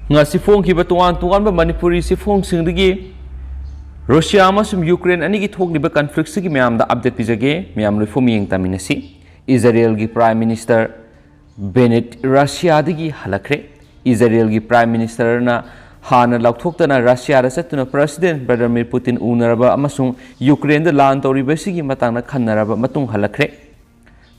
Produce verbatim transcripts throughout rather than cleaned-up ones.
ꯉꯁꯤ ꯐꯣꯡꯈꯤꯕ ꯇꯣꯉꯥꯟ ꯇꯣꯉꯥꯟꯕ ꯃꯅꯤꯄꯨꯔꯤ ꯆꯦꯐꯣꯡꯁꯤꯡꯗꯒꯤ ꯔꯨꯁꯤꯌꯥ ꯑꯃꯁꯨꯡ ꯌꯨꯀ꯭ꯔꯦꯟ ꯑꯅꯤꯒꯤ ꯊꯣꯛꯂꯤꯕ ꯀꯟꯐ꯭ꯂꯤꯛꯁꯤꯒꯤ ꯃꯌꯥꯝꯗ ꯑꯞꯗꯦꯠ ꯄꯤꯖꯒꯦ꯫ ꯃꯌꯥꯝ ꯂꯣꯏꯐꯝ ꯌꯦꯡ ꯇꯥꯃꯤꯟꯅꯁꯤ꯫ ꯏꯖꯔꯦꯜꯒꯤ ꯄ꯭ꯔꯥꯏꯝ ꯃꯤꯅꯤꯁꯇꯔ ꯕꯦꯅꯦꯠ ꯔꯁꯤꯌꯥꯗꯒꯤ ꯍꯜꯂꯛꯈ꯭ꯔꯦ꯫ ꯏꯖꯔꯦꯜꯒꯤ ꯄ꯭ꯔꯥꯏꯝ ꯃꯤꯅꯤꯁꯇꯔꯅ ꯍꯥꯟꯅ ꯂꯥꯎꯊꯣꯛꯇꯅ ꯔꯁꯤꯌꯥꯗ ꯆꯠꯇꯨꯅ ꯄ꯭ꯔꯁꯤꯗꯦꯟ ꯚ꯭ꯂꯥꯗꯤꯃꯤꯔ ꯄꯨꯇꯤꯟ ꯎꯅꯔꯕ ꯑꯃꯁꯨꯡ ꯌꯨꯀ꯭ꯔꯦꯟꯗ ꯂꯥꯟ ꯇꯧꯔꯤꯕꯁꯤꯒꯤ ꯃꯇꯥꯡꯗ ꯈꯟꯅꯔꯕ ꯃꯇꯨꯡ ꯍꯜꯂꯛꯈ꯭ꯔꯦ꯫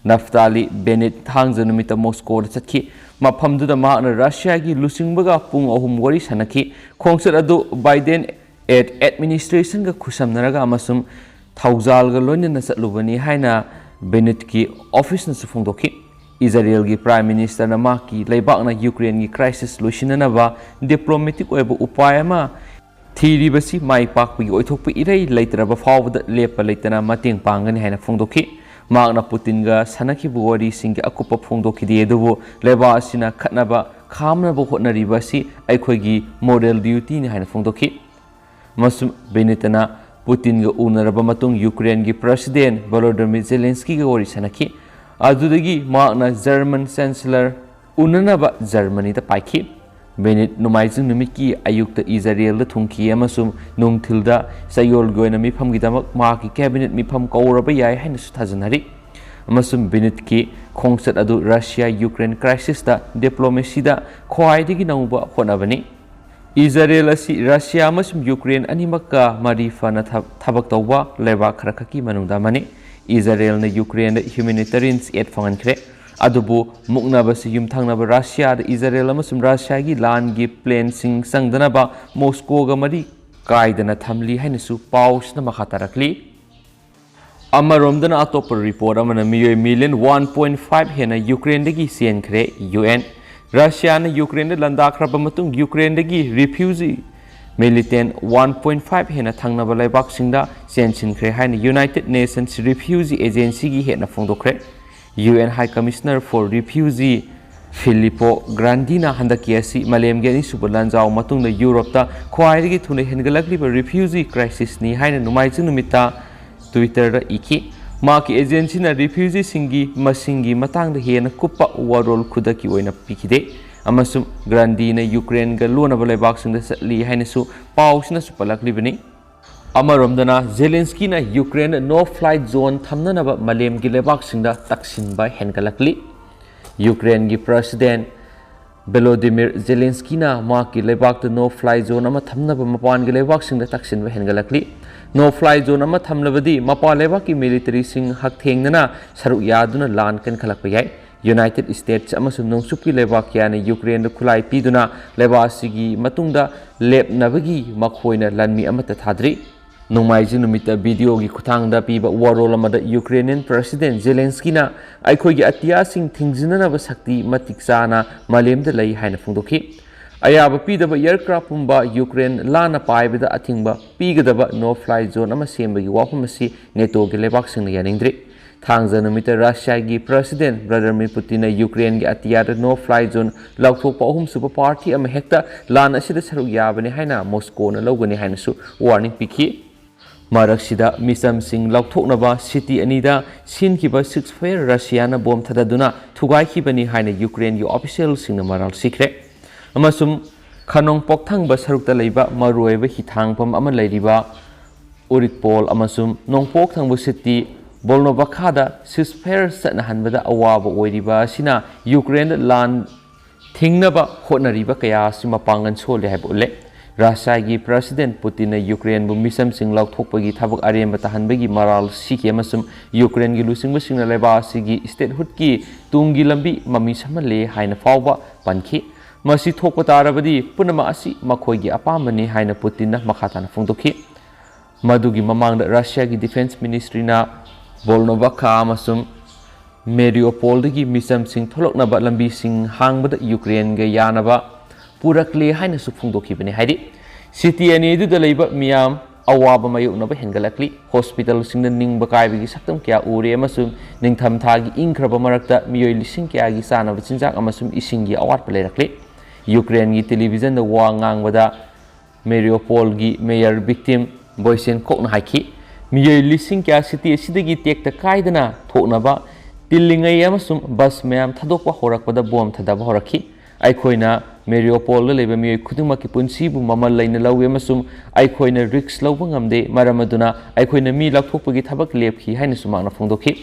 ꯅꯐꯇꯥꯂꯤ ꯕꯦꯅꯦꯠ ꯊꯥꯡꯖ ꯅꯨꯃꯤꯠꯇ ꯃꯣꯁꯀꯣꯗ ꯆꯠꯈꯤ꯫ ꯃꯐꯝꯗꯨꯗ ꯃꯍꯥꯛꯅ ꯔꯁꯤꯌꯥꯒꯤ ꯂꯨꯆꯤꯡꯕꯒ ꯄꯨꯡ ꯑꯍꯨꯝ ꯋꯥꯔꯤ ꯁꯥꯟꯅꯈꯤ꯫ ꯈꯣꯡꯆꯠ ꯑꯗꯨ ꯕꯥꯏꯗꯦꯟ ꯑꯦꯠ ꯑꯦꯗꯃꯤꯅꯤꯁꯇ꯭ꯔꯦꯁꯟꯒ ꯈꯨꯠꯁꯝꯅꯔꯒ ꯑꯃꯁꯨꯡ ꯊꯧꯖꯥꯜꯒ ꯂꯣꯏꯅꯅ ꯆꯠꯂꯨꯕꯅꯤ ꯍꯥꯏꯅ ꯕꯦꯅꯦꯠꯀꯤ ꯑꯣꯐꯤꯁꯅꯁꯨ ꯐꯣꯡꯗꯣꯛꯈꯤ꯫ ꯏꯖꯔꯦꯜꯒꯤ ꯄ꯭ꯔꯥꯏꯝ ꯃꯤꯅꯤꯁꯇꯔꯅ ꯃꯍꯥꯛꯀꯤ ꯂꯩꯕꯥꯛꯅ ꯌꯨꯀ꯭ꯔꯦꯟꯒꯤ ꯀ꯭ꯔꯥꯏꯁꯤꯁ ꯂꯣꯏꯁꯤꯟꯅꯅꯕ ꯗꯤꯄ꯭ꯂꯣꯃꯦꯇꯤꯛ ꯑꯣꯏꯕ ꯎꯄꯥꯏ ꯑꯃ ꯊꯤꯔꯤꯕꯁꯤ ꯃꯥꯏ ꯄꯥꯛꯄꯒꯤ ꯑꯣꯏꯊꯣꯛꯄ ꯏꯔꯩ ꯂꯩꯇ꯭ꯔꯕ ꯐꯥꯎꯕꯗ ꯂꯦꯞꯄ ꯂꯩꯇꯅ ꯃꯇꯦꯡ ꯄꯥꯡꯒꯅꯤ ꯍꯥꯏꯅ ꯐꯣꯡꯗꯣꯛꯈꯤ꯫ ꯃꯍꯥꯛꯅ ꯄꯨꯇꯤꯟꯒ ꯁꯥꯟꯅꯈꯤꯕ ꯋꯥꯔꯤꯁꯤꯡꯒꯤ ꯑꯀꯨꯞꯄ ꯐꯣꯡꯗꯣꯛꯈꯤꯗꯦ, ꯑꯗꯨꯕꯨ ꯂꯩꯕꯥꯛ ꯑꯁꯤꯅ ꯈꯠꯅꯕ ꯈꯥꯝꯅꯕ ꯍꯣꯠꯅꯔꯤꯕ ꯑꯁꯤ ꯑꯩꯈꯣꯏꯒꯤ ꯃꯣꯔꯦꯜ ꯗ꯭ꯌꯨꯇꯤꯅꯤ ꯍꯥꯏꯅ ꯐꯣꯡꯗꯣꯛꯈꯤ꯫ ꯑꯃꯁꯨꯡ ꯕꯦꯅꯦꯠꯅ ꯄꯨꯇꯤꯟꯒ ꯎꯅꯔꯕ ꯃꯇꯨꯡ ꯌꯨꯀ꯭ꯔꯦꯟꯒꯤ ꯄ꯭ꯔꯁꯤꯗꯦꯟ ꯚꯣꯂꯣꯗꯤꯃꯤꯔ ꯖꯦꯂꯦꯟꯁꯀꯤꯒ ꯋꯥꯔꯤ ꯁꯥꯟꯅꯈꯤ꯫ ꯑꯗꯨꯗꯒꯤ ꯃꯍꯥꯛꯅ ꯖꯔꯃꯟ ꯆꯦꯟꯁꯦꯂꯔ ꯎꯅꯅꯕ ꯖꯔꯃꯅꯤꯗ ꯄꯥꯏꯈꯤ꯫ ꯕꯦꯅꯦꯠ ꯅꯣꯡꯃꯥꯏꯖꯤꯡ ꯅꯨꯃꯤꯠꯀꯤ ꯑꯌꯨꯛꯇ ꯏꯖꯔꯦꯜꯗ ꯊꯨꯡꯈꯤ ꯑꯃꯁꯨꯡ ꯅꯨꯡꯊꯤꯜꯗ ꯆꯌꯣꯜꯒꯤ ꯑꯣꯏꯅ ꯃꯤꯐꯝꯒꯤꯗꯃꯛ ꯃꯍꯥꯛꯀꯤ ꯀꯦꯕꯤꯅꯦꯠ ꯃꯤꯐꯝ ꯀꯧꯔꯕ ꯌꯥꯏ ꯍꯥꯏꯅꯁꯨ ꯊꯥꯖꯅꯔꯤ꯫ ꯑꯃꯁꯨꯡ ꯕꯦꯅꯦꯠꯀꯤ ꯈꯣꯡꯆꯠ ꯑꯗꯨ ꯔꯁꯤꯌꯥ ꯌꯨꯀ꯭ꯔꯦꯟ ꯀ꯭ꯔꯥꯏꯁꯤꯁꯇ ꯗꯤꯄ꯭ꯂꯣꯃꯦꯁꯤꯗ ꯈ꯭ꯋꯥꯏꯗꯒꯤ ꯅꯧꯕ ꯍꯣꯠꯅꯕꯅꯤ꯫ ꯏꯖꯔꯦꯜ ꯑꯁꯤ ꯔꯁꯤꯌꯥ ꯑꯃꯁꯨꯡ ꯌꯨꯀ꯭ꯔꯦꯟ ꯑꯅꯤꯃꯛꯀ ꯃꯔꯤ ꯐꯅ ꯊ-, ꯊꯕꯛ ꯇꯧꯕ ꯂꯩꯕꯥꯛ ꯈꯔꯈꯛꯀꯤ ꯃꯅꯨꯡꯗ ꯑꯃꯅꯤ꯫ ꯏꯖꯔꯦꯜꯅ ꯌꯨꯀ꯭ꯔꯦꯟꯗ ꯍ꯭ꯌꯨꯃꯦꯅꯤꯇꯦꯔꯤꯌꯟ ꯑꯦꯗ ꯐꯪꯍꯟꯈ꯭ꯔꯦ꯫ ꯑꯗꯨꯕꯨ ꯃꯨꯛꯅꯕꯁꯤ ꯌꯨꯝꯊꯪꯅꯕ ꯔꯁꯤꯌꯥꯗ ꯏꯖꯔꯦꯜ ꯑꯃꯁꯨꯡ ꯔꯁꯤꯌꯥꯒꯤ ꯂꯥꯟꯒꯤ ꯄ꯭ꯂꯦꯟꯁꯤꯡ ꯆꯪꯗꯅꯕ ꯃꯣꯁꯀꯣꯒ ꯃꯔꯤ ꯀꯥꯏꯗꯅ ꯊꯝꯂꯤ ꯍꯥꯏꯅꯁꯨ ꯄꯥꯎꯁꯤꯅ ꯃꯈꯥ ꯇꯥꯔꯛꯂꯤ꯫ ꯑꯃꯔꯣꯝꯗꯅ ꯑꯇꯣꯞꯄ ꯔꯤꯄꯣꯔꯠ ꯑꯃꯅ ꯃꯤꯑꯣꯏ ꯃꯤꯂꯤꯌꯟ ꯋꯥꯟ ꯄꯣꯏꯟ ꯐꯥꯏꯚ ꯍꯦꯟꯅ ꯌꯨꯀ꯭ꯔꯦꯟꯗꯒꯤ ꯆꯦꯟꯈ꯭ꯔꯦ꯫ U N. ꯔꯁꯤꯌꯥꯅ ꯌꯨꯀ꯭ꯔꯦꯟꯗ ꯂꯥꯟꯗꯥꯈ꯭ꯔꯕ ꯃꯇꯨꯡ ꯌꯨꯀ꯭ꯔꯦꯟꯗꯒꯤ ꯔꯤꯐ꯭ꯌꯨꯖꯤ ꯃꯤꯂꯤꯇꯦꯟ ꯋꯥꯟ ꯄꯣꯏꯟ ꯐꯥꯏꯚ ꯍꯦꯟꯅ ꯊꯪꯅꯕ ꯂꯩꯕꯥꯛꯁꯤꯡꯗ ꯆꯦꯟꯁꯤꯟꯈ꯭ꯔꯦ ꯍꯥꯏꯅ ꯌꯨꯅꯥꯏꯇꯦꯗ ꯅꯦꯁꯟꯁ ꯔꯤꯐ꯭ꯌꯨꯖꯤ ꯑꯦꯖꯦꯟꯁꯤꯒꯤ ꯍꯦꯟꯅ ꯐꯣꯡꯗꯣꯛꯈ꯭ꯔꯦ꯫ U N high commissioner for refugee Filippo ꯒ꯭ꯔꯥꯟꯗꯤꯅ ꯍꯟꯗꯛꯀꯤ ꯑꯁꯤ ꯃꯥꯂꯦꯝꯒꯤ ꯑꯅꯤꯁꯨꯕ ꯂꯥꯟꯖꯥꯎ ꯃꯇꯨꯡꯗ ꯌꯨꯔꯣꯞꯇ ꯈ꯭ꯋꯥꯏꯗꯒꯤ ꯊꯨꯅ ꯍꯦꯟꯒꯠꯂꯛꯂꯤꯕ ꯔꯤꯐ꯭ꯌꯨꯖꯤ ꯀ꯭ꯔꯥꯏꯁꯤꯁꯅꯤ ꯍꯥꯏꯅ ꯅꯣꯡꯃꯥꯏꯖꯤꯡ ꯅꯨꯃꯤꯠꯇ ꯇ꯭ꯋꯤꯇꯔꯗ ꯏꯈꯤ꯫ ꯃꯍꯥꯛꯀꯤ ꯑꯦꯖꯦꯟꯁꯤꯅ ꯔꯤꯐ꯭ꯌꯨꯖꯤꯁꯤꯡꯒꯤ ꯃꯁꯤꯡꯒꯤ ꯃꯇꯥꯡꯗ ꯍꯦꯟꯅ ꯀꯨꯞꯄ ꯋꯥꯔꯣꯜ ꯈꯨꯗꯛꯀꯤ ꯑꯣꯏꯅ ꯄꯤꯈꯤꯗꯦ꯫ ꯑꯃꯁꯨꯡ ꯒ꯭ꯔꯥꯟꯗꯤꯅ ꯌꯨꯀ꯭ꯔꯦꯟꯒ ꯂꯣꯟꯅꯕ ꯂꯩꯕꯥꯛꯁꯤꯡꯗ ꯆꯠꯂꯤ ꯍꯥꯏꯅꯁꯨ ꯄꯥꯎꯁꯤꯅꯁꯨ ꯄꯜꯂꯛꯂꯤꯕꯅꯤ꯫ ꯑꯃꯔꯣꯝꯗꯅ ꯖꯦꯂꯦꯟꯁꯀꯤꯅ ꯌꯨꯀ꯭ꯔꯦꯟꯗ no fly zone ꯊꯝꯅꯅꯕ ꯃꯥꯂꯦꯝꯒꯤ ꯂꯩꯕꯥꯛꯁꯤꯡꯗ ꯇꯛꯁꯤꯟꯕ ꯍꯦꯟꯒꯠꯂꯛꯂꯤ꯫ ꯌꯨꯀ꯭ꯔꯦꯟꯒꯤ ꯄ꯭ꯔꯁꯤꯗꯦꯟ ꯚꯣꯂꯣꯗꯤꯃꯤꯔ ꯖꯦꯂꯦꯟꯁꯀꯤꯅ ꯃꯍꯥꯛꯀꯤ ꯂꯩꯕꯥꯛꯇ no fly zone ꯑꯃ ꯊꯝꯅꯕ ꯃꯄꯥꯟꯒꯤ ꯂꯩꯕꯥꯛꯁꯤꯡꯗ ꯇꯛꯁꯤꯟꯕ ꯍꯦꯟꯒꯠꯂꯛꯂꯤ꯫ No fly zone ꯑꯃ ꯊꯝꯂꯕꯗꯤ ꯃꯄꯥꯟ ꯂꯩꯕꯥꯛꯀꯤ ꯃꯤꯂꯤꯇꯔꯤꯁꯤꯡ ꯍꯛꯊꯦꯡꯅꯅ ꯁꯔꯨꯛ ꯌꯥꯗꯨꯅ ꯂꯥꯟ ꯀꯟꯈꯠꯂꯛꯄ ꯌꯥꯏ꯫ ꯌꯨꯅꯥꯏꯇꯦꯗ ꯁ꯭ꯇꯦꯠꯁ ꯑꯃꯁꯨꯡ ꯅꯣꯡꯆꯨꯞꯀꯤ ꯂꯩꯕꯥꯛ ꯀꯌꯥꯅ ꯌꯨꯀ꯭ꯔꯦꯟꯗ ꯈꯨꯠꯂꯥꯏ ꯄꯤꯗꯨꯅ ꯂꯩꯕꯥꯛ ꯑꯁꯤꯒꯤ ꯃꯇꯨꯡꯗ ꯂꯦꯞꯅꯕꯒꯤ ꯃꯈꯣꯏꯅ ꯂꯥꯟꯃꯤ ꯑꯃꯠꯇ ꯊꯥꯗ꯭ꯔꯤ꯫ ꯅꯣꯡꯃꯥꯏꯖꯤꯡ ꯅꯨꯃꯤꯠꯇ ꯚꯤꯗꯤꯑꯣꯒꯤ ꯈꯨꯠꯊꯥꯡꯗ ꯄꯤꯕ ꯋꯥꯔꯣꯜ ꯑꯃꯗ ꯌꯨꯀ꯭ꯔꯦꯅꯤꯌꯟ ꯄ꯭ꯔꯁꯤꯗꯦꯟ ꯖꯦꯂꯦꯟꯁꯀꯤꯅ ꯑꯩꯈꯣꯏꯒꯤ ꯑꯇꯤꯌꯥꯁꯤꯡ ꯊꯤꯡꯖꯤꯟꯅꯅꯕ ꯁꯛꯇꯤ ꯃꯇꯤꯛ ꯆꯥꯅ ꯃꯥꯂꯦꯝꯗ ꯂꯩ ꯍꯥꯏꯅ ꯐꯣꯡꯗꯣꯛꯈꯤ꯫ ꯑꯌꯥꯕ ꯄꯤꯗꯕ ꯑꯦꯌꯔꯀ꯭ꯔꯥꯐ ꯄꯨꯝꯕ ꯌꯨꯀ꯭ꯔꯦꯟ ꯂꯥꯟꯅ ꯄꯥꯏꯕꯗ ꯑꯊꯤꯡꯕ ꯄꯤꯒꯗꯕ no fly zone ꯑꯃ ꯁꯦꯝꯕꯒꯤ ꯋꯥꯐꯝ ꯑꯁꯤ ꯅꯦꯇꯣꯒꯤ ꯂꯩꯕꯥꯛꯁꯤꯡꯅ ꯌꯥꯅꯤꯡꯗ꯭ꯔꯤ꯫ ꯊꯥꯡꯖ ꯅꯨꯃꯤꯠꯇ ꯔꯁꯤꯌꯥꯒꯤ ꯄ꯭ꯔꯁꯤꯗꯦꯟ ꯚ꯭ꯂꯥꯗꯤꯃꯤꯔ ꯄꯨꯇꯤꯟꯅ ꯌꯨꯀ꯭ꯔꯦꯟꯒꯤ ꯑꯇꯤꯌꯥꯗ no fly zone ꯂꯥꯎꯊꯣꯛꯄ ꯑꯍꯨꯝꯁꯨꯕ ꯄꯥꯔꯇꯤ ꯑꯃ ꯍꯦꯛꯇ ꯂꯥꯟ ꯑꯁꯤꯗ ꯁꯔꯨꯛ ꯌꯥꯕꯅꯤ ꯍꯥꯏꯅ ꯃꯣꯁꯀꯣꯅ ꯂꯧꯒꯅꯤ ꯍꯥꯏꯅꯁꯨ ꯋꯥꯔꯅꯤꯡ ꯄꯤꯈꯤ꯫ ꯃꯔꯛꯁꯤꯗ ꯃꯤꯆꯝꯁꯤꯡ ꯂꯧꯊꯣꯛꯅꯕ ꯁꯤꯇꯤ ꯑꯅꯤꯗ ꯁꯤꯟꯈꯤꯕ ceasefire ꯔꯁꯤꯌꯥꯅ ꯕꯣꯝ ꯊꯥꯗꯗꯨꯅ ꯊꯨꯒꯥꯏꯈꯤꯕꯅꯤ ꯍꯥꯏꯅ ꯌꯨꯀ꯭ꯔꯦꯟꯒꯤ ꯑꯣꯐꯤꯁꯤꯌꯦꯜꯁꯤꯡꯅ ꯃꯔꯥꯜ ꯁꯤꯈ꯭ꯔꯦ꯫ ꯑꯃꯁꯨꯡ ꯈꯥ ꯅꯣꯡꯄꯣꯛ ꯊꯪꯕ ꯁꯔꯨꯛꯇ ꯂꯩꯕ ꯃꯔꯨꯑꯣꯏꯕ ꯍꯤꯊꯥꯡꯐꯝ ꯑꯃ ꯂꯩꯔꯤꯕ ꯎꯔꯤꯛꯄꯣꯜ ꯑꯃꯁꯨꯡ ꯅꯣꯡꯄꯣꯛ ꯊꯪꯕ ꯁꯤꯇꯤ ꯕꯣꯜꯅꯣꯚꯥꯈꯥꯗ ceasefire ꯆꯠꯅꯍꯟꯕꯗ ꯑꯋꯥꯕ ꯑꯣꯏꯔꯤꯕ ꯑꯁꯤꯅ ꯌꯨꯀ꯭ꯔꯦꯟꯗ ꯂꯥꯟ ꯊꯤꯡꯅꯕ ꯍꯣꯠꯅꯔꯤꯕ ꯀꯌꯥ ꯑꯁꯤ ꯃꯄꯥꯡꯒꯜ ꯁꯣꯜꯂꯤ ꯍꯥꯏꯕ ꯎꯠꯂꯦ꯫ ꯔꯁꯤꯌꯥꯒꯤ ꯄ꯭ꯔꯁꯤꯗꯦꯟ ꯄꯨꯇꯤꯟꯅ ꯌꯨꯀ꯭ꯔꯦꯟꯕꯨ ꯃꯤꯆꯝꯁꯤꯡ ꯂꯧꯊꯣꯛꯄꯒꯤ ꯊꯕꯛ ꯑꯔꯦꯝꯕ ꯇꯥꯍꯟꯕꯒꯤ ꯃꯔꯥꯜ ꯁꯤꯈꯤ ꯑꯃꯁꯨꯡ ꯌꯨꯀ꯭ꯔꯦꯟꯒꯤ ꯂꯨꯆꯤꯡꯕꯁꯤꯡꯅ ꯂꯩꯕꯥꯛ ꯑꯁꯤꯒꯤ statehood ꯀꯤ ꯇꯨꯡꯒꯤ ꯂꯝꯕꯤ ꯃꯃꯤ ꯁꯥꯝꯍꯜꯂꯦ ꯍꯥꯏꯅ ꯐꯥꯎꯕ ꯄꯟꯈꯤ꯫ ꯃꯁꯤ ꯊꯣꯛꯄ ꯇꯥꯔꯕꯗꯤ ꯄꯨꯝꯅꯃꯛ ꯑꯁꯤ ꯃꯈꯣꯏꯒꯤ ꯑꯄꯥꯝꯕꯅꯤ ꯍꯥꯏꯅ ꯄꯨꯇꯤꯟꯅ ꯃꯈꯥ ꯇꯥꯅ ꯐꯣꯡꯗꯣꯛꯈꯤ꯫ ꯃꯗꯨꯒꯤ ꯃꯃꯥꯡꯗ ꯔꯁꯤꯌꯥꯒꯤ ꯗꯤꯐꯦꯟꯁ ꯃꯤꯅꯤꯁꯇ꯭ꯔꯤꯅ ꯕꯣꯜꯅꯣꯚꯥꯈꯥ ꯑꯃꯁꯨꯡ ꯃꯦꯔꯤꯌꯣꯄꯣꯜꯗꯒꯤ ꯃꯤꯆꯝꯁꯤꯡ ꯊꯣꯛꯂꯛꯅꯕ ꯂꯝꯕꯤꯁꯤꯡ ꯍꯥꯡꯕꯗ ꯌꯨꯀ꯭ꯔꯦꯟꯒ ꯌꯥꯅꯕ ꯄꯨꯔꯛꯂꯦ ꯍꯥꯏꯅꯁꯨ ꯐꯣꯡꯗꯣꯛꯈꯤꯕꯅꯤ ꯍꯥꯏꯔꯤ꯫ ꯁꯤꯇꯤ ꯑꯅꯤ ꯑꯗꯨꯗ ꯂꯩꯕ ꯃꯤꯌꯥꯝ ꯑꯋꯥꯕ ꯃꯥꯌꯣꯛꯅꯕ ꯍꯦꯟꯒꯠꯂꯛꯂꯤ꯫ ꯍꯣꯁꯄꯤꯇꯥꯜꯁꯤꯡꯗ ꯅꯤꯡꯕ ꯀꯥꯏꯕꯒꯤ ꯁꯛꯇꯝ ꯀꯌꯥ ꯎꯔꯦ ꯑꯃꯁꯨꯡ ꯅꯤꯡꯊꯝꯊꯥꯒꯤ ꯏꯪꯈ꯭ꯔꯕ ꯃꯔꯛꯇ ꯃꯤꯑꯣꯏ ꯂꯤꯁꯤꯡ ꯀꯌꯥꯒꯤ ꯆꯥꯅꯕ ꯆꯤꯟꯖꯥꯛ ꯑꯃꯁꯨꯡ ꯏꯁꯤꯡꯒꯤ ꯑꯋꯥꯠꯄ ꯂꯩꯔꯛꯂꯤ꯫ ꯌꯨꯀ꯭ꯔꯦꯟꯒꯤ ꯇꯦꯂꯤꯚꯤꯖꯟꯗ ꯋꯥ ꯉꯥꯡꯕꯗ ꯃꯦꯔꯤꯌꯣꯄꯣꯜꯒꯤ ꯃꯦꯌꯔ ꯚꯤꯛꯇꯤꯝ ꯕꯣꯏꯁꯦꯟꯀꯣꯛꯅ ꯍꯥꯏꯈꯤ, ꯃꯤꯑꯣꯏ ꯂꯤꯁꯤꯡ ꯀꯌꯥ ꯁꯤꯇꯤ ꯑꯁꯤꯗꯒꯤ ꯇꯦꯛꯇ ꯀꯥꯏꯗꯅ ꯊꯣꯛꯅꯕ ꯇꯤꯜꯂꯤꯉꯩ ꯑꯃꯁꯨꯡ ꯕꯁ ꯃꯌꯥꯝ ꯊꯥꯗꯣꯛꯄ ꯍꯧꯔꯛꯄꯗ ꯕꯣꯝ ꯊꯥꯗꯕ ꯍꯧꯔꯛꯈꯤ꯫ ꯑꯩꯈꯣꯏꯅ ꯃꯦꯔꯤꯌꯣꯄꯣꯜꯗ ꯂꯩꯕ ꯃꯤꯑꯣꯏ ꯈꯨꯗꯤꯡꯃꯛꯀꯤ ꯄꯨꯟꯁꯤꯕꯨ ꯃꯃꯜ ꯂꯩꯅ ꯂꯧꯏ ꯑꯃꯁꯨꯡ ꯑꯩꯈꯣꯏꯅ ꯔꯤꯁ꯭ꯛ ꯂꯧꯕ ꯉꯝꯗꯦ, ꯃꯔꯝ ꯑꯗꯨꯅ ꯑꯩꯈꯣꯏꯅ ꯃꯤ ꯂꯧꯊꯣꯛꯄꯒꯤ ꯊꯕꯛ ꯂꯦꯞꯈꯤ ꯍꯥꯏꯅꯁꯨ ꯃꯍꯥꯛꯅ ꯐꯣꯡꯗꯣꯛꯈꯤ꯫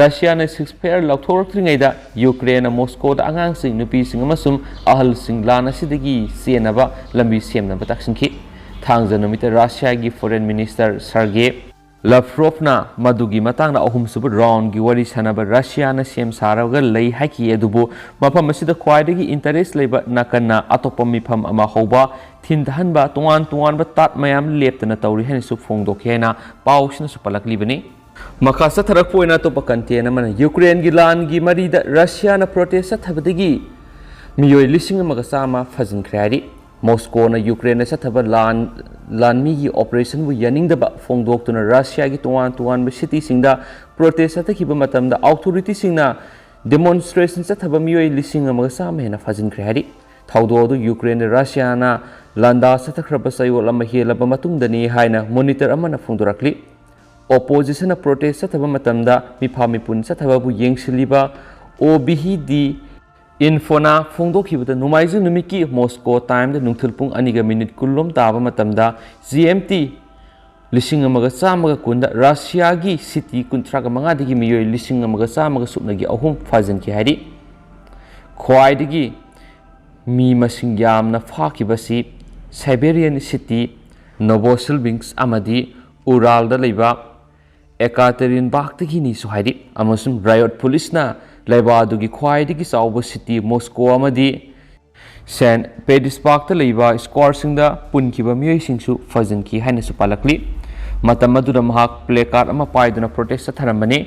ꯔꯁꯤꯌꯥꯅ ꯁꯤꯖꯐꯥꯌꯔ ꯂꯧꯊꯣꯛꯂꯛꯇ꯭ꯔꯤꯉꯩꯗ ꯌꯨꯀ꯭ꯔꯦꯟꯅ ꯃꯣꯁꯀꯣꯗ ꯑꯉꯥꯡꯁꯤꯡ, ꯅꯨꯄꯤꯁꯤꯡ ꯑꯃꯁꯨꯡ ꯑꯍꯜꯁꯤꯡ ꯂꯥꯟ ꯑꯁꯤꯗꯒꯤ ꯆꯦꯟꯅꯕ ꯂꯝꯕꯤ ꯁꯦꯝꯅꯕ ꯇꯛꯁꯤꯟꯈꯤ꯫ ꯊꯥꯡꯖ ꯅꯨꯃꯤꯠꯇ ꯔꯁꯤꯌꯥꯒꯤ ꯐꯣꯔꯦꯟ ꯃꯤꯅꯤꯁꯇꯔ ꯁꯔꯒꯦ ꯂꯥꯚ꯭ꯔꯣꯚꯅ ꯃꯗꯨꯒꯤ ꯃꯇꯥꯡꯗ ꯑꯍꯨꯝꯁꯨꯕ ꯔꯥꯎꯟꯒꯤ ꯋꯥꯔꯤ ꯁꯥꯅꯕ ꯔꯁꯤꯌꯥꯅ ꯁꯦꯝ ꯁꯥꯔꯒ ꯂꯩ ꯍꯥꯏꯈꯤ, ꯑꯗꯨꯕꯨ ꯃꯐꯝ ꯑꯁꯤꯗ ꯈ꯭ꯋꯥꯏꯗꯒꯤ ꯏꯟꯇꯔꯦꯁ ꯂꯩꯕ ꯅꯥꯀꯟꯅ ꯑꯇꯣꯞꯄ ꯃꯤꯐꯝ ꯑꯃ ꯍꯧꯕ, ꯊꯤꯟꯊꯍꯟꯕ, ꯇꯣꯉꯥꯟ ꯇꯣꯉꯥꯟꯕ ꯇꯥꯠ ꯃꯌꯥꯝ ꯂꯦꯞꯇꯅ ꯇꯧꯔꯤ ꯍꯥꯏꯅꯁꯨ ꯐꯣꯡꯗꯣꯛꯈꯤ ꯍꯥꯏꯅ ꯄꯥꯎꯁꯤꯅꯁꯨ ꯄꯜꯂꯛꯂꯤꯕꯅꯤ꯫ ꯃꯈꯥ ꯆꯠꯊꯔꯛꯄ ꯑꯣꯏꯅ ꯑꯇꯣꯞꯄ ꯀꯟꯇꯦꯟ ꯑꯃꯅ ꯌꯨꯀ꯭ꯔꯦꯟꯒꯤ ꯂꯥꯟꯒꯤ ꯃꯔꯤꯗ ꯔꯁꯤꯌꯥꯅ ꯄ꯭ꯔꯣꯇꯦꯁ ꯆꯠꯊꯕꯗꯒꯤ ꯃꯤꯑꯣꯏ ꯂꯤꯁꯤꯡ ꯑꯃꯒ ꯆꯥꯝꯃ ꯐꯥꯖꯤꯟꯈ꯭ꯔꯦ ꯍꯥꯏꯔꯤ꯫ ꯃꯣꯁꯀꯣꯅ ꯌꯨꯀ꯭ꯔꯦꯟꯗ ꯆꯠꯊꯕ ꯂꯥꯟ, ꯂꯥꯟꯃꯤꯒꯤ ꯑꯣꯄꯔꯦꯁꯟꯕꯨ ꯌꯥꯅꯤꯡꯗꯕ ꯐꯣꯡꯗꯣꯛꯇꯨꯅ ꯔꯁꯤꯌꯥꯒꯤ ꯇꯣꯉꯥꯟ ꯇꯣꯉꯥꯟꯕ ꯁꯤꯇꯤꯁꯤꯡꯗ ꯄ꯭ꯔꯣꯇꯦꯁ ꯆꯠꯊꯈꯤꯕ ꯃꯇꯝꯗ ꯑꯣꯊꯣꯔꯤꯇꯤꯁꯤꯡꯅ ꯗꯦꯃꯣꯟꯁꯇ꯭ꯔꯦꯁꯟ ꯆꯠꯊꯕ ꯃꯤꯑꯣꯏ ꯂꯤꯁꯤꯡ ꯑꯃꯒ ꯆꯥꯝꯃ ꯍꯦꯟꯅ ꯐꯥꯖꯤꯟꯈ꯭ꯔꯦ ꯍꯥꯏꯔꯤ꯫ ꯊꯧꯗꯣꯛ ꯑꯗꯨ ꯌꯨꯀ꯭ꯔꯦꯟꯗ ꯔꯁꯤꯌꯥꯅ ꯂꯥꯟꯗꯥ ꯆꯠꯊꯈ꯭ꯔꯕ ꯆꯌꯣꯜ ꯑꯃ ꯍꯦꯜꯂꯕ ꯃꯇꯨꯡꯗꯅꯤ ꯍꯥꯏꯅ ꯃꯣꯅꯤꯇꯔ ꯑꯃꯅ ꯐꯣꯡꯗꯣꯔꯛꯂꯤ꯫ ꯑꯣꯄꯣꯖꯤꯁꯟꯅ ꯄ꯭ꯔꯣꯇꯦꯁ ꯆꯠꯊꯕ ꯃꯇꯝꯗ ꯃꯤꯐꯥ ꯃꯤꯄꯨꯟ ꯆꯠꯊꯕꯕꯨ ꯌꯦꯡꯁꯤꯜꯂꯤꯕ ꯑꯣ ꯕꯤ ꯍꯤ ꯗꯤ ꯏꯟꯐꯣꯅ ꯐꯣꯡꯗꯣꯛꯈꯤꯕꯗ, ꯅꯣꯡꯃꯥꯏꯖꯤꯡ ꯅꯨꯃꯤꯠꯀꯤ ꯃꯣꯁꯀꯣ ꯇꯥꯏꯝꯗ ꯅꯨꯡꯊꯤꯜ ꯄꯨꯡ ꯑꯅꯤꯒ ꯃꯤꯅꯤꯠ ꯀꯨꯟꯂꯣꯝ ꯇꯥꯕ ꯃꯇꯝꯗ, ꯖꯤ ꯑꯦꯝ ꯇꯤ, ꯂꯤꯁꯤꯡ ꯑꯃꯒ ꯆꯥꯝꯃꯒ ꯀꯨꯟꯗ ꯔꯁꯤꯌꯥꯒꯤ ꯁꯤꯇꯤ ꯀꯨꯟꯊ꯭ꯔꯥꯒ ꯃꯉꯥꯗꯒꯤ ꯃꯤꯑꯣꯏ ꯂꯤꯁꯤꯡ ꯑꯃꯒ ꯆꯥꯝꯃꯒ ꯁꯨꯞꯅꯒꯤ ꯑꯍꯨꯝ ꯐꯥꯖꯤꯟꯈꯤ ꯍꯥꯏꯔꯤ꯫ ꯈ꯭ꯋꯥꯏꯗꯒꯤ ꯃꯤ ꯃꯁꯤꯡ ꯌꯥꯝꯅ ꯐꯥꯈꯤꯕꯁꯤ ꯁꯥꯏꯕꯦꯔꯤꯌꯟ ꯁꯤꯇꯤ ꯅꯣꯕꯣꯁꯤꯜꯕꯤꯟꯁ꯭ꯛ ꯑꯃꯗꯤ ꯎꯔꯥꯜꯗ ꯂꯩꯕ ꯑꯦꯀꯥꯇꯦꯔꯤꯟꯕꯥꯒꯇꯒꯤꯅꯤꯁꯨ ꯍꯥꯏꯔꯤ, ꯑꯃꯁꯨꯡ ꯔꯥꯏꯌꯣꯠ ꯄꯨꯂꯤꯁꯅ ꯂꯩꯕꯥꯛ ꯑꯗꯨꯒꯤ ꯈ꯭ꯋꯥꯏꯗꯒꯤ ꯆꯥꯎꯕ ꯁꯤꯇꯤ ꯃꯣꯁꯀꯣ ꯑꯃꯗꯤ ꯁꯦꯟꯠ ꯄꯦꯇꯔꯁꯕꯔꯒꯇ ꯂꯩꯕ ꯁ꯭ꯀ꯭ꯋꯥꯔꯁꯤꯡꯗ ꯄꯨꯟꯈꯤꯕ ꯃꯤꯑꯣꯏꯁꯤꯡꯁꯨ ꯐꯥꯖꯤꯟꯈꯤ ꯍꯥꯏꯅꯁꯨ ꯄꯥꯜꯂꯛꯂꯤ꯫ ꯃꯇꯝ ꯑꯗꯨꯗ ꯃꯍꯥꯛ ꯄ꯭ꯂꯦꯀꯥꯔꯗ ꯑꯃ ꯄꯥꯏꯗꯨꯅ ꯄ꯭ꯔꯣꯇꯦꯁ ꯆꯠꯊꯔꯝꯕꯅꯤ꯫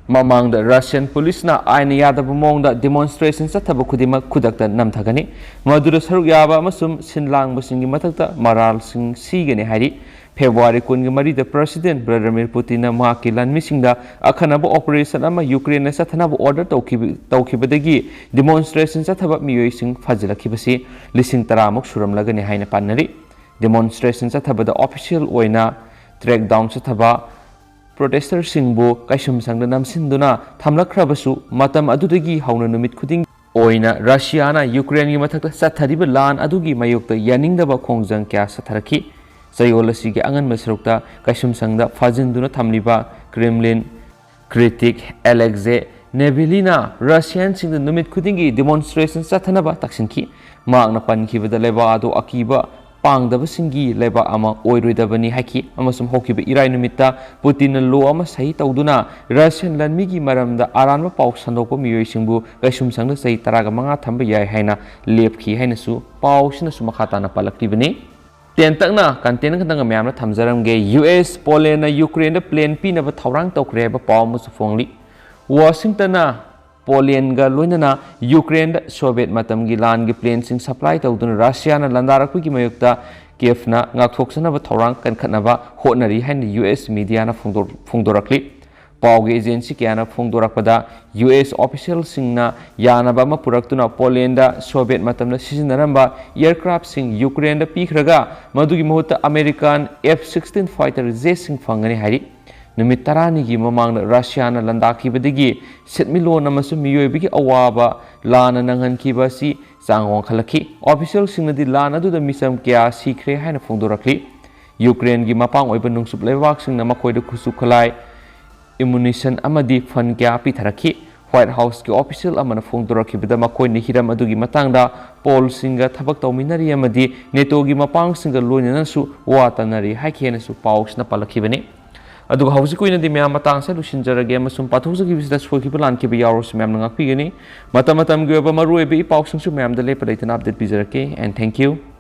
ꯃꯃꯥꯡꯗ ꯔꯁꯤꯌꯟ ꯄꯨꯂꯤꯁꯅ ꯑꯥꯏꯟꯅ ꯌꯥꯗꯕ ꯃꯑꯣꯡꯗ ꯗꯦꯃꯣꯟꯁꯇ꯭ꯔꯦꯁꯟ ꯆꯠꯊꯕ ꯈꯨꯗꯤꯡꯃꯛ ꯈꯨꯗꯛꯇ ꯅꯝꯊꯒꯅꯤ, ꯃꯗꯨꯗ ꯁꯔꯨꯛ ꯌꯥꯕ ꯑꯃꯁꯨꯡ ꯁꯤꯟ ꯂꯥꯡꯕꯁꯤꯡꯒꯤ ꯃꯊꯛꯇ ꯃꯔꯥꯜꯁꯤꯡ ꯁꯤꯒꯅꯤ ꯍꯥꯏꯔꯤ꯫ ꯐꯦꯕ꯭ꯔꯨꯋꯥꯔꯤ ꯀꯨꯟꯒ ꯃꯔꯤꯗ ꯄ꯭ꯔꯁꯤꯗꯦꯟꯠ ꯚ꯭ꯂꯥꯗꯤꯃꯤꯔ ꯄꯨꯇꯤꯟꯅ ꯃꯍꯥꯛꯀꯤ ꯂꯥꯟꯃꯤꯁꯤꯡꯗ ꯑꯈꯟꯅꯕ ꯑꯣꯄꯔꯦꯁꯟ ꯑꯃ ꯌꯨꯀ꯭ꯔꯦꯟꯗ ꯆꯠꯊꯅꯕ ꯑꯣꯔꯗꯔ ꯇꯧꯈꯤꯕ-, ꯇꯧꯈꯤꯕꯗꯒꯤ ꯗꯦꯃꯣꯟꯁꯇ꯭ꯔꯦꯁꯟ ꯆꯠꯊꯕ ꯃꯤꯑꯣꯏꯁꯤꯡ ꯐꯥꯖꯤꯜꯂꯛꯈꯤꯕꯁꯤ ꯂꯤꯁꯤꯡ ꯇꯔꯥꯃꯨꯛ ꯁꯨꯔꯝꯂꯒꯅꯤ ꯍꯥꯏꯅ ꯄꯥꯅꯔꯤ꯫ ꯗꯦꯃꯣꯟꯁꯇ꯭ꯔꯦꯁꯟ ꯆꯠꯊꯕꯗ ꯑꯣꯐꯤꯁꯤꯌꯦꯜ ꯑꯣꯏꯅ ꯀ꯭ꯔꯦꯛꯗꯥꯎꯟ ꯆꯠꯊꯕ, ꯄ꯭ꯔꯣꯇꯦꯁꯇꯔꯁꯤꯡꯕꯨ ꯀꯩꯁꯨꯝꯁꯪꯗ ꯅꯝꯁꯤꯟꯗꯨꯅ ꯊꯝꯂꯛꯈ꯭ꯔꯕꯁꯨ, ꯃꯇꯝ ꯑꯗꯨꯗꯒꯤ ꯍꯧꯅ ꯅꯨꯃꯤꯠ ꯈꯨꯗꯤꯡ ꯑꯣꯏꯅ ꯔꯁꯤꯌꯥꯅ ꯌꯨꯀ꯭ꯔꯦꯟꯒꯤ ꯃꯊꯛꯇ ꯆꯠꯊꯔꯤꯕ ꯂꯥꯟ ꯑꯗꯨꯒꯤ ꯃꯥꯌꯣꯛꯇ ꯌꯥꯅꯤꯡꯗꯕ ꯈꯣꯡꯖꯪ ꯀꯌꯥ ꯆꯠꯊꯔꯛꯈꯤ꯫ ꯆꯌꯣꯜ ꯑꯁꯤꯒꯤ ꯑꯉꯟꯕ ꯁꯔꯨꯛꯇ ꯀꯩꯁꯨꯝꯁꯪꯗ ꯐꯥꯖꯤꯟꯗꯨꯅ ꯊꯝꯂꯤꯕ ꯀ꯭ꯔꯦꯝꯂꯤꯟ critic Alexei Navalny ꯔꯁꯤꯌꯥꯟꯁꯤꯡꯗ ꯅꯨꯃꯤꯠ ꯈꯨꯗꯤꯡꯒꯤ demonstration ꯆꯠꯊꯅꯕ ꯇꯛꯁꯤꯟꯈꯤ꯫ ꯃꯍꯥꯛꯅ ꯄꯟꯈꯤꯕꯗ ꯂꯩꯕꯥꯛ ꯑꯗꯨ ꯑꯀꯤꯕ ꯄꯥꯡꯗꯕꯁꯤꯡꯒꯤ ꯂꯩꯕꯥꯛ ꯑꯃ ꯑꯣꯏꯔꯣꯏꯗꯕꯅꯤ ꯍꯥꯏꯈꯤ ꯑꯃꯁꯨꯡ ꯍꯧꯈꯤꯕ ꯏꯔꯥꯏ ꯅꯨꯃꯤꯠꯇ ꯄꯨꯇꯤꯟꯅ ꯂꯣ ꯑꯃ ꯁꯍꯤ ꯇꯧꯗꯨꯅ ꯔꯁꯤꯌꯟ ꯂꯥꯟꯃꯤꯒꯤ ꯃꯔꯝꯗ ꯑꯔꯥꯟꯕ ꯄꯥꯎ ꯁꯟꯗꯣꯛꯄ ꯃꯤꯑꯣꯏꯁꯤꯡꯕꯨ ꯀꯩꯁꯨꯝꯁꯪꯗ ꯆꯍꯤ ꯇꯔꯥꯒ ꯃꯉꯥ ꯊꯝꯕ ꯌꯥꯏ ꯍꯥꯏꯅ ꯂꯦꯞꯈꯤ ꯍꯥꯏꯅꯁꯨ ꯄꯥꯎꯁꯤꯅꯁꯨ ꯃꯈꯥ ꯇꯥꯅ ꯄꯜꯂꯛꯂꯤꯕꯅꯤ꯫ ꯇꯦꯟꯇꯛꯅ content ꯈꯛꯇꯪꯒ ꯃꯌꯥꯝꯅ ꯊꯝꯖꯔꯝꯒꯦ꯫ ꯌꯨ ꯑꯦꯁ ꯄꯣꯂꯦꯟꯅ ꯌꯨꯀ꯭ꯔꯦꯟꯗ plane ꯄꯤꯅꯕ ꯊꯧꯔꯥꯡ ꯇꯧꯈ꯭ꯔꯦ ꯍꯥꯏꯕ ꯄꯥꯎ ꯑꯃꯁꯨ ꯐꯣꯡꯂꯤ꯫ ꯋꯥꯁꯤꯡꯇꯟꯅ ꯄꯣꯂꯦꯟꯒ ꯂꯣꯏꯅꯅ ꯌꯨꯀ꯭ꯔꯦꯟꯗ ꯁꯣꯚꯤꯌꯦꯠ ꯃꯇꯝꯒꯤ ꯂꯥꯟꯒꯤ planeꯁꯤꯡ supply ꯇꯧꯗꯨꯅ ꯔꯁꯤꯌꯥꯅ ꯂꯥꯟꯗꯥꯔꯛꯄꯒꯤ ꯃꯥꯌꯣꯛꯇ ꯀꯤꯌꯦꯐꯅ ꯉꯥꯛꯊꯣꯛꯆꯅꯕ ꯊꯧꯔꯥꯡ ꯀꯟꯈꯠꯅꯕ ꯍꯣꯠꯅꯔꯤ ꯍꯥꯏꯅ ꯌꯨ ꯑꯦꯁ ꯃꯤꯗꯤꯌꯥꯅ ꯐꯣꯡꯗꯣꯔ-, ꯐꯣꯡꯗꯣꯔꯛꯂꯤ꯫ ꯄꯥꯎꯒꯤ agency ꯀꯌꯥꯅ ꯐꯣꯡꯗꯣꯔꯛꯄꯗ, ꯌꯨ ꯑꯦꯁ officialꯁꯤꯡꯅ ꯌꯥꯅꯕ ꯑꯃ ꯄꯨꯔꯛꯇꯨꯅ ꯄꯣꯂꯦꯟꯗ ꯁꯣꯚꯤꯌꯦꯠ ꯃꯇꯝꯗ ꯁꯤꯖꯤꯟꯅꯔꯝꯕ aircraftꯁꯤꯡ ꯌꯨꯀ꯭ꯔꯦꯟꯗ ꯄꯤꯈ꯭ꯔꯒ, ꯃꯗꯨꯒꯤ ꯃꯍꯨꯠꯇ American F sixteen fighter jetꯁꯤꯡ ꯐꯪꯒꯅꯤ ꯍꯥꯏꯔꯤ꯫ ꯅꯨꯃꯤꯠ ꯇꯔꯥꯅꯤꯒꯤ ꯃꯃꯥꯡꯗ ꯔꯁꯤꯌꯥꯅ ꯂꯥꯟꯗꯥꯈꯤꯕꯗꯒꯤ ꯁꯦꯟꯃꯤꯠꯂꯣꯟ ꯑꯃꯁꯨꯡ ꯃꯤꯑꯣꯏꯕꯒꯤ ꯑꯋꯥꯕ ꯂꯥꯟꯅ ꯅꯪꯍꯟꯈꯤꯕ ꯑꯁꯤ ꯆꯥꯡ ꯋꯥꯡꯈꯠꯂꯛꯈꯤ꯫ Officialꯁꯤꯡꯅꯗꯤ ꯂꯥꯟ ꯑꯗꯨꯗ ꯃꯤꯆꯝ ꯀꯌꯥ ꯁꯤꯈ꯭ꯔꯦ ꯍꯥꯏꯅ ꯐꯣꯡꯗꯣꯔꯛꯂꯤ꯫ ꯌꯨꯀ꯭ꯔꯦꯟꯒꯤ ꯃꯄꯥꯡ ꯑꯣꯏꯕ ꯅꯨꯡꯁꯤꯠ ꯂꯩꯕꯥꯛꯁꯤꯡꯅ ꯃꯈꯣꯏꯗ ꯈꯨꯠꯁꯨ ꯈꯨꯠꯂꯥꯏ, ammunition ꯑꯃꯗꯤ fund ꯀꯌꯥ ꯄꯤꯊꯔꯛꯈꯤ꯫ White Houseꯀꯤ official ꯑꯃꯅ ꯐꯣꯡꯗꯣꯔꯛꯈꯤꯕꯗ, ꯃꯈꯣꯏꯅ ꯍꯤꯔꯝ ꯑꯗꯨꯒꯤ ꯃꯇꯥꯡꯗ ꯄꯣꯜꯁꯤꯡꯒ ꯊꯕꯛ ꯇꯧꯃꯤꯟꯅꯔꯤ ꯑꯃꯗꯤ ꯅꯦꯇꯣꯒꯤ ꯃꯄꯥꯡꯁꯤꯡꯒ ꯂꯣꯏꯅꯅꯁꯨ ꯋꯥ ꯇꯥꯅꯔꯤ ꯍꯥꯏꯈꯤ ꯍꯥꯏꯅꯁꯨ ꯄꯥꯎꯁꯤꯅ ꯄꯜꯂꯛꯈꯤꯕꯅꯤ꯫ ꯑꯗꯨꯒ ꯍꯧꯖꯤꯛꯀꯤ ꯑꯣꯏꯅꯗꯤ ꯃꯌꯥꯝ ꯃꯇꯥꯡꯁꯦ ꯂꯣꯏꯁꯤꯟꯖꯔꯒꯦ ꯑꯃꯁꯨꯡ ꯄꯥꯊꯣꯛꯆꯈꯤꯕꯁꯤꯗ ꯁꯣꯏꯈꯤꯕ ꯂꯥꯟꯈꯤꯕ ꯌꯥꯎꯔꯁꯨ ꯃꯌꯥꯝꯅ ꯉꯥꯛꯄꯤꯒꯅꯤ꯫ ꯃꯇꯝ ꯃꯇꯝꯒꯤ ꯑꯣꯏꯕ ꯃꯔꯨꯑꯣꯏꯕ ꯏ ꯄꯥꯎꯁꯤꯡꯁꯨ ꯃꯌꯥꯝꯗ ꯂꯦꯞꯄ ꯂꯩꯇꯅ update ꯄꯤꯖꯔꯛꯀꯦ꯫ And thank you꯫